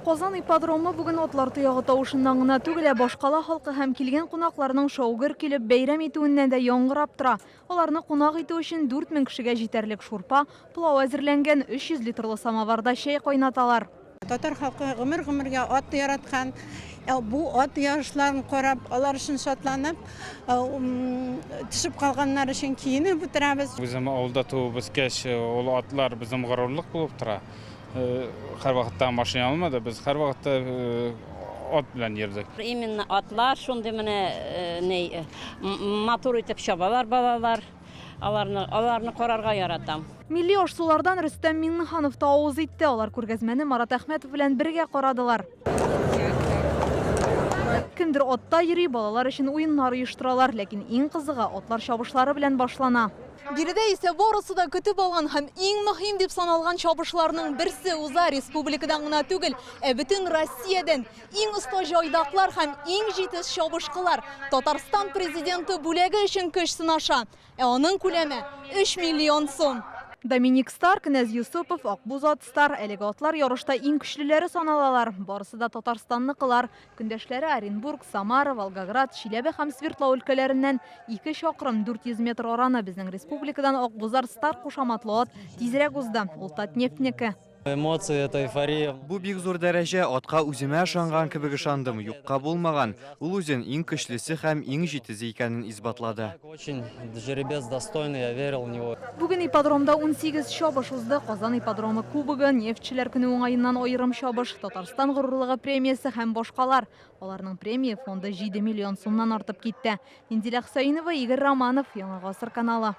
Казан ипподромы бүген атлар тоягы тавышыннан гына түгел, ә башкала халкы һәм килгән кунакларның шау-гөр килеп бәйрәм итүеннән дә яңгырап тора. Аларны кунак итү өчен 4000 кешегә җитәрлек шурпа, пылау әзерләнгән, 300 литрлы самоварда чәй кайнаталар. Татар халкы гомер-гомергә ат яраткан. Бу ат ярышларын карап, алар өчен шатланып, төшеп калганнар өчен киенеп утырабыз. Үзем авылда туып үскәч, ул атлар безнең горурлык булып тора. Һәрвакытта машина алмады, без һәрвакытта ат белән йөрдек. Именно атлар шундый менә ни матур итеп чабалар балалар. Аларны, аларны карарга яратам. Милли аш-сулардан Рөстәм Миңнеханов та авыз итте. Алар күргәзмәне Марат Әхмәтов белән бергә карадылар. Кемдер атта йөри, балалар өчен уеннар оештыралар. Ләкин иң кызыгы атлар чабышлары белән башлана. Биредә исә барысы да көтеп алган һәм иң мөһим дип саналган чабышларның берсе уза. Республикадан гына түгел, ә бөтен Россиядән иң оста җайдаклар һәм иң җитез чабышкылар Татарстан Президенты бүләге өчен көч сынаша. Ә аның күләме 3 миллион сум. Доминик Стар, Кнәз Йосыпов, Акбуз ат Стар. Әлеге атлар ярышта иң көчлеләре саналалар. Барысы да Татарстанныкылар. Көндәшләре Оренбург, Самара, Волгоград, Чиләбе һәм Свердлау өлкәләреннән 2 чакрым 400 метр араны безнең республикадан Акбузар Стар кушаматлы ат тизрәк узды. Ул Татнефтьнеке. Эмоции, это эйфория. Бу бик зур дәрәҗә, атка үземә ышанган кебек ышандым, юкка булмаган. Ул үзен иң көчлесе һәм иң җитезе икәнен исбатлады. Очень жеребец достойный, я верил в него. Бүген ипподромда 18 чабыш узды. Казан ипподромы кубогы, Нефтьчеләр көне уңаеннан аерым чабыш, Татарстан горурлыгы премиясе һәм башкалар. Аларның премия фонды 7 миллион сумнан артып китте. Инзилә Хөсәенова, Игорь Романов, Яңа гасыр каналы.